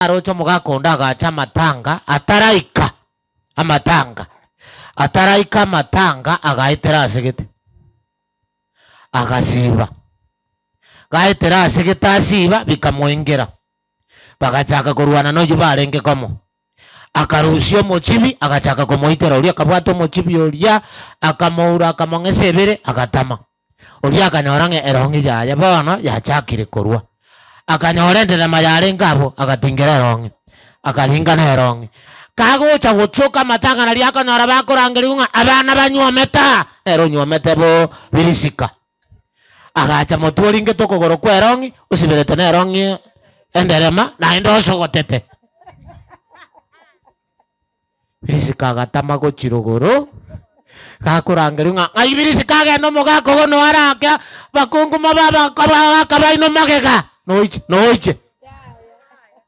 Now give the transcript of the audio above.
Aroche omogaka onde agacha amatanga ataraika amatanga, ataraika amatanga agaetera ase gete, agasiba. Gaetera ase gete asiba, bikamoingera. Bagachaka korwana noyio barenge komo. Akarusia omochibi, agachaka komoitera oria, akabwata omochibi oria, akamoura, akamong'esa ebere, agatama. Oria akanyora ng'a erong'i yaye bono yachakire korwa. Akanyora enderema yarenge abwo, agatingera erong'i, akaringa nerong'i. Kagocha gotioka amatang'ana aria akonyora bakorangerigwa ng'a abana banywomete aa, nere onywomete bo birisika. Agacha motwe oringete okogoro kwa erong'i, osiberete nerong'i enderema, naende osogotete. Birisika agatama gochia rogoro, gakorangerigwa ng'a ng'ai Birisika agende omogaka ogo noyo arake, bakungu mobe abagaka baino magega, noiche, noiche.